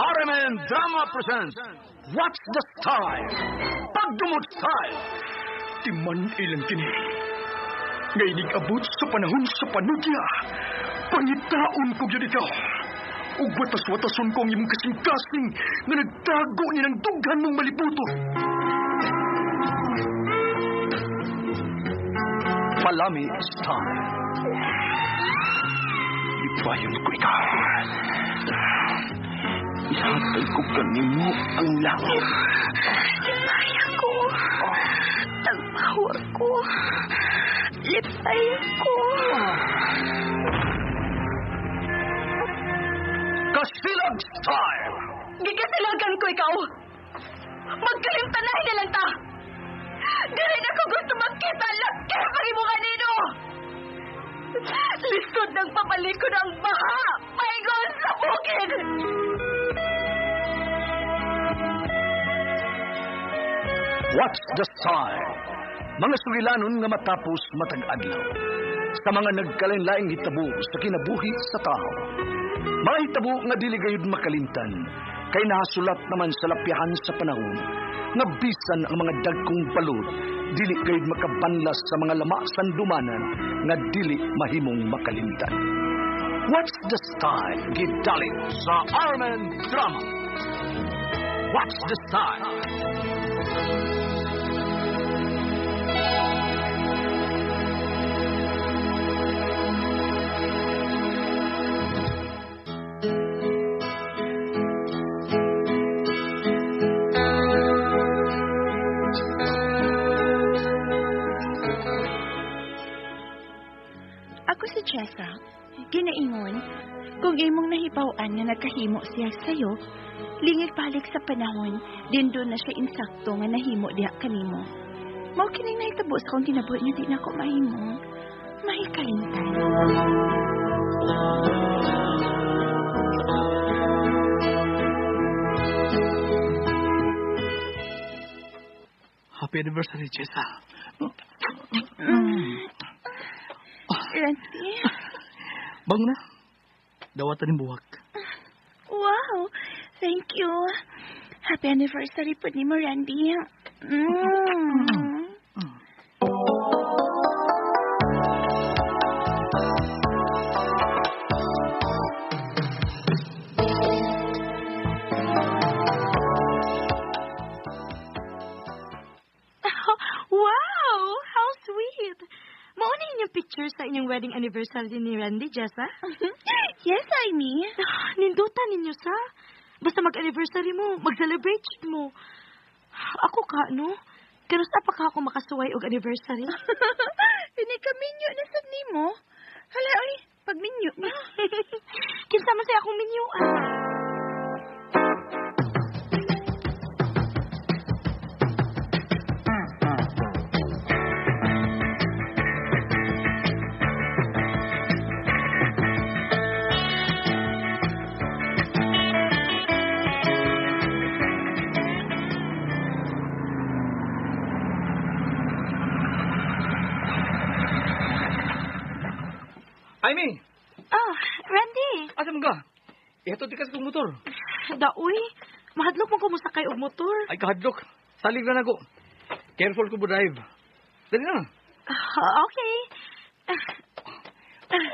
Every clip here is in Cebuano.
RMN Drama presents What's the Style? Pagdumot Style! Timan ilang kini. Ngay abot sa panahon sa panudya. Pangitaon ko gyud ikaw. Ug watas-watason ko ang imong kasing-kasing nga nagtago ni ng dughan mong malibuto. Palami Style. Ipayon ko ikaw. Ihatag ko kanimo ang langit. Lipay ako. Tagpawa ko. Lipay ako. Kasilag Style! Gikasilagan ko ikaw. Magkalimtanahin na lang ta. Dili na ko gusto magkita laki pa imo kanino. Lisod ng papalikod ang baha. Paingon sa bukid. What's the Style? Mga sugilanon nga matapos matag adlaw. Sa mga nagkalain-laing hitabo sa kinabuhi sa tao. Mga hitabo nga dili gayud makalimtan, kay nahasulat naman sa lapyahan sa panahon, nga bisan ang mga dagkong balod, dili gayud makabanlas sa mga lama sandumanan nga dili mahimong makalimtan. What's the Style? Gidalit sa RMN Drama. What's the Style? Ako si Jessa. Ginaingon, kung imong nahibaw-an nga nagkahimo siya sayo, lingig balik sa panahon, din doon na siya insakto nga nahimo diha kanimo. Mao kining nahitabo sa akong kinabuhi nga di na ako mahimo. Mahikalimtan. Happy anniversary, Jessa. Randy? Bango na. Dawatan yung buwak. Wow! Thank you. Happy anniversary po ni mo, Randy. Mm. Wow! How sweet! Mauna inyong picture sa inyong wedding anniversary ni Randy, Jessa? Yes, Amy. Nindutan ninyo sa. Basta mag-anniversary mo, mag-celebrate mo. Ako ka, no? Pero sa pa ka ako makasuway og anniversary? Pinikaminyo na sad nimo. Hala, oy, pagminyo na. Kinsa man say akong minyo, ah. Amy! Ah, Randy! Asa man ka? Ito di ka sa motor. Daoy, mahadlok mo ko mosakay og motor. Ay, kahadlok. Salig na nako. Careful ko mo drive. Dali na. Ah, okay.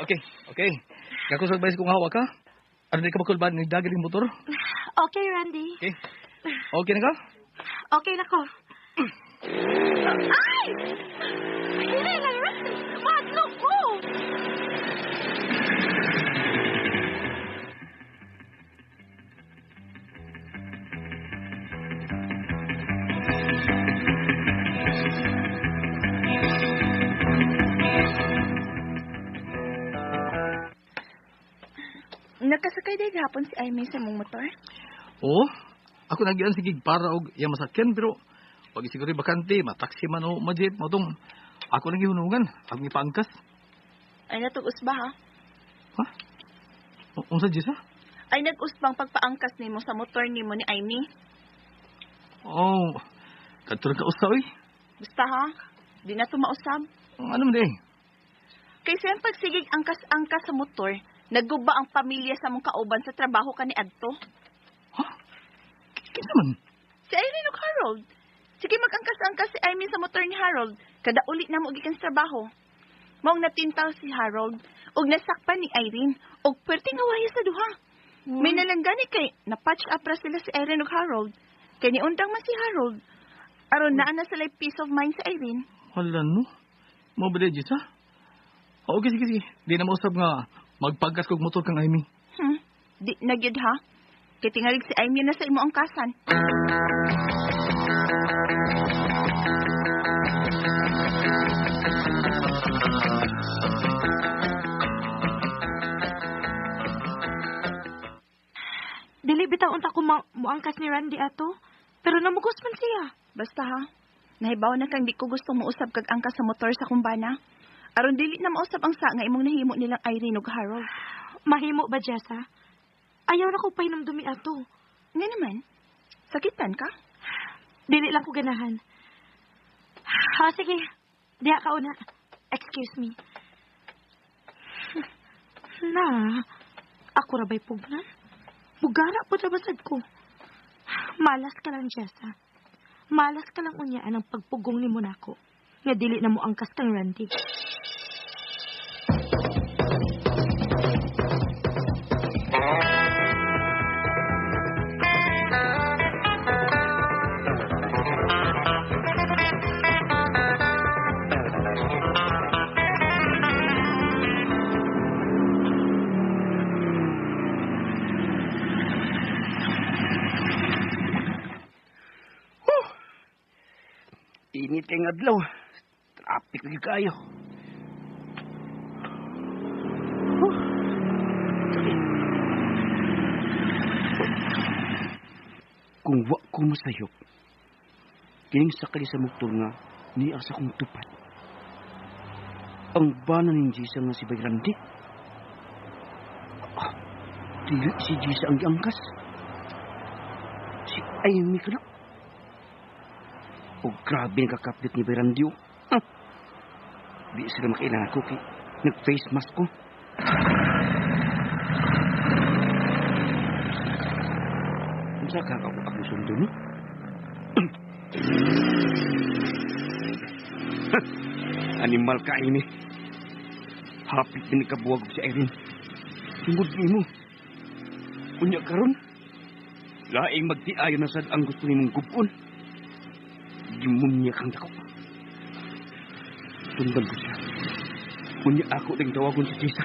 Okay, okay. Kakusog ba kung hawak ka? Ano di ka makulban ng dagat yung motor? Okay, Randy. Okay. Okay na ka? Okay na ko. Ay! Hindi na, Randy! Mahadlok ko! Nakasakay dahil hapon si Amy sa mong motor? Oo. Ako nagyan sige para og iya masakyan pero pag siguro bakante, mataksi man o majip mo tong ako lang gihunungan, ako gipangkas. Ay natug-usba ha? Ha? Unsa Jessa? Ay nag-usbang pagpaangkas nimo sa motor nimo ni Amy. Oh, kadto ka usa oy. Basta ha? Di na to mausab. Ano man di? Kaysa yung pagsigig angkas-angkas sa motor, nagguba ang pamilya sa mong kauban sa trabaho kani adto. Ha? Kinsa man? Si Irene ug Harold. Sige mag-angkas-angkas si Amy sa motor ni Harold. Kada uli na mo gikan sa trabaho. Maong natintal si Harold ug nasakpan ni Irene og perting awaya sa duha. May nalanggani kay na-patch up ra sila si Irene ug Harold. Kay niundang man si Harold. Aron naa na sila peace of mind sa Irene. Hala no. Mo ba Jessa? Okay, sige, sige. Di na mausap nga magpagkas kog motor kang Amy. Di na gyud ha. Kay tingalig si Amy na sa imo ang kasan. Dili bitaw unta ko muangkas ni Randy ato. Pero namugos man siya. Basta ha. Nahibaw na kang di ko gusto muusab kag angkas sa motor sa kumbana. Aron dili na mausab ang sa nga imong nahimo nilang Irene ug Harold. Mahimo ba, Jessa? Ayaw na ko pahinumdumi ato. Nga naman. Sakitan ka? Dili lang ko ganahan. Ha, sige. Diha ka una. Excuse me. Na, ako ra ba'y pugnan? Bugara po na basad ko. Malas ka lang, Jessa. Malas ka lang unyaan ang pagpugong ni Monaco. Nga dili na mo angkas kang Randy. Init kay adlaw. Traffic lagi kayo. Kung wa ko masayop, kining sakali sa motor nga niya sa kong tupad. Ang bana ni Jisa nga si Bay Randy. Dili si Jisa ang giangkas. Si Amy ka na. O grabe ang kakapit ni Bay Randy. Oh. Di sila makailangan ko kay nag-face mask ko. Unsa ka ako akong sundo ni? Animal ka ini. Hapit ni kabuwag si Irene. Tungod nimo. Unya karon. Laing magtiayon na sad ang gusto nimong gubon. Demonya kang dako. Tundan ko siya. Unya ako ding tawagon si Jessa.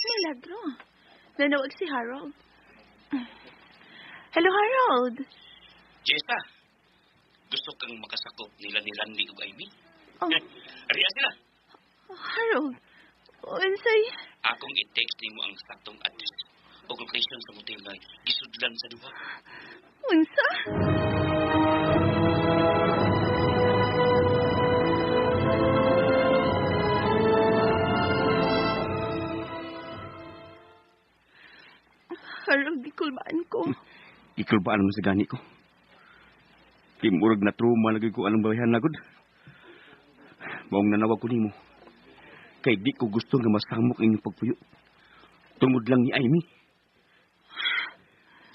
Milagro. Nanawag si Harold. Hello, Harold. Jessa, gusto kang makasakop nila ni Randy ug Amy? Oh. Ariya sila. Harold, unsay? Akong i-text nimo ang saktong address o location sa motel nga gisudlan sa duha. Unsa? Harold, gikulbaan ko. Ikulbaan mo sa gani ko. Timurag na trauma lagi ko anong bayan nagod. Maong nanawag ko nimo. Kay di ko gusto nga masamok ang inyong pagpuyo. Tungod lang ni Amy.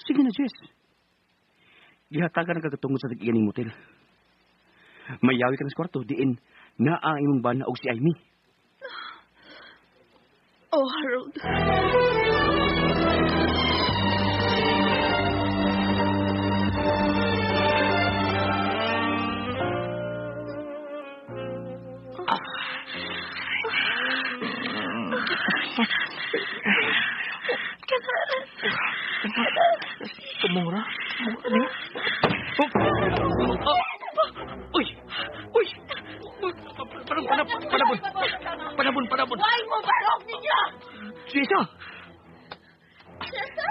Sige na, Jess. Gihatagan ka katungod sa tag-iyaning motel. Mayawi ka na sa kwarto, diin naa ang imong bana og si Amy. Oh, Harold. Tumura. Uy! Uy! Panabon! Panabon! Panabon! Why mo barok ninyo? Jessa! Jessa?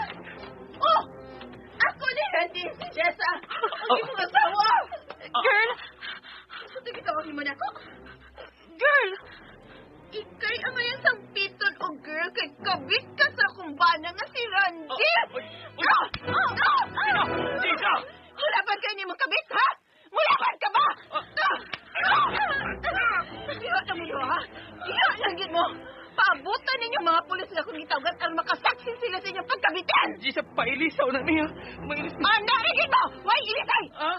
Oh! Ako ni Randy, si Jessa! Ang imong asawa! Girl! Sa tigitawagin mo na ako? Girl! Ikay ang mayang sampiton o girl. Kay kabit ka sa kumbana nga si Randy! Jisa! Mulaban ka niyo kabit, ha? Mulaban ka ba? Iha na mo, ha? Iha lang yun mo! Paabutan ninyo mga pulis nga kung gitawgan aron makasaksi sila sa inyong pagkabitan! Jisa, pailisaw na niya. Mailis na. Ana, rigid mo! Why ilisay? Ha?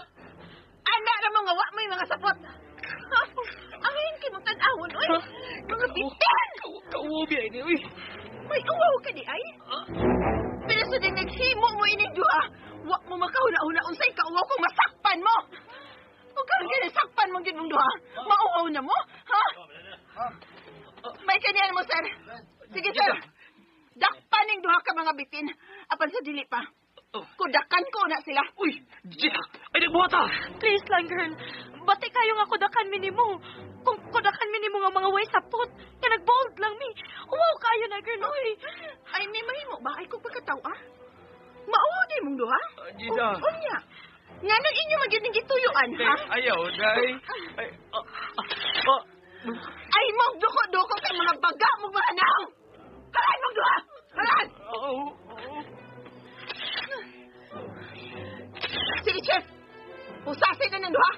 Ana na mga wa may mga sapot! Ha? Ahin kay mong tan-awon, oy! Mga bitin! Kauubi ay ni, uy. May uwaw ka di ay? Pero sa din naghimo mo ining duha, wa mo makahuna-huna unsay kauwaw kung masakpan mo! Kung karon gani sakpan mong gid mong duha, mauwaw na mo, ha? May kanyan mo, sir. Sige, sir. Dakpan ning duha ka mga bitin, apan sa dili pa. Kudakan ko na sila. Uy, Jisa, ay nagbuhat ah. Please lang, girl. Bati kayo nga kudakan mi nimo. Kung kudakan mi nimo nga mga way sapot, nga nagbold lang mi. Wow kayo na, girl, uy. Ay, may mahimo ba? Ay, kung pagkataw, ah? Mauwaw di mong duha? Jisa. Unya. Nga nang inyo magyud ning gituyuan, ha? Ayaw, day. Ay, ah. Ay, mong duko-duko kay mga baga mong mga naong! Haran mong duha! Haran! Oh, oh. Sige, Chef! Usasin na ng duha!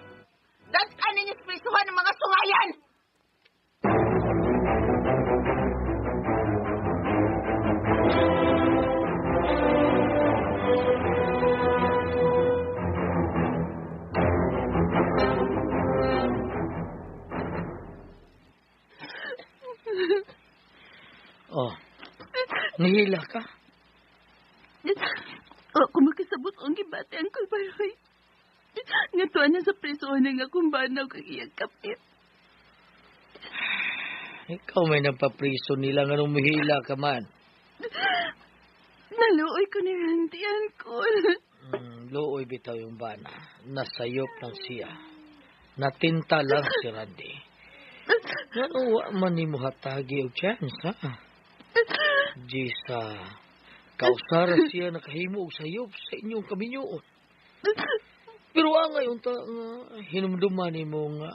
Dadaan ninyo sa prisuhan ng mga sungayan! Oh. Nihila ka? O, kumakasabot ang gibati, Uncle Baroy. Nga tuwa na sa prisuhan nga akong banaw kag iyang kapit. Ikaw may nagpapriso nila nga umihila ka man. Naluoy ko ni Randy, Uncle. Luoy bitaw yung bana. Nasayop lang siya. Natinta lang si Randy. Ngano wa man nimo hatagi og chance, ha? Jisa, kausara siya nakahimo og sayop sa inyong kaminyoon. Pero angay unta nga hinumduman nimo nga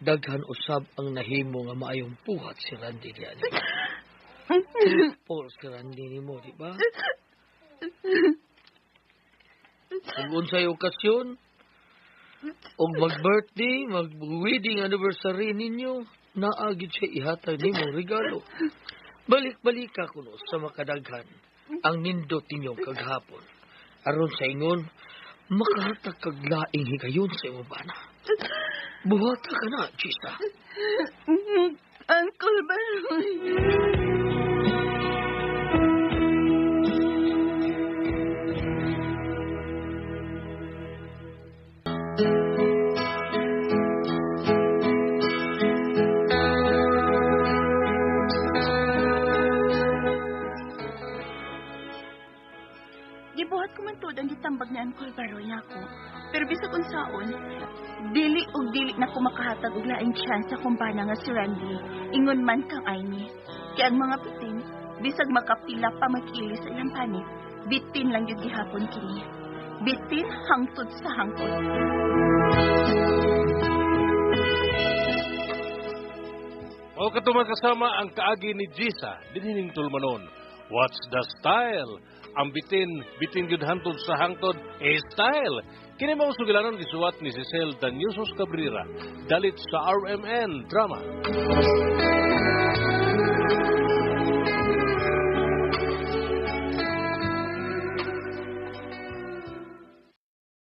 daghan usab ang nahimo nga maayong buhat si Randy diyan. Triple si Randy nimo, di ba? Kung unsay okasyon, og mag-birthday, mag-wedding anniversary ninyo, naagid siya ihatag nimo regalo. Balik-balik ka kuno sa makadaghan ang nindot ninyong kaghapon. Aron sa ingon, makahatag kag laing higayon sa imong bana. Buhata ka na, Jisa. Uncle Baroy. Gibuhat ko man tuod ang gitambag ni Uncle Baroy nako. Pero bisag unsaon, dili og dili na ko makahatag og laing chance sa kumbana nga si Randy. Ingon man kang Amy. Kaya ang mga bitin, bisag makapila pa magkili sa ilang panit, bitin lang yun gihapon kini. Bitin hangtod sa hangtod. O katong kasama ang kaagi ni Jisa, dinhining tulmanon. What's the style? Ang bitin, bitin gyud hangtod sa hangtod, eh style. Kini mao sugilanon gisuwat ni Cecil Danyusos Cabrera, dalit sa RMN Drama.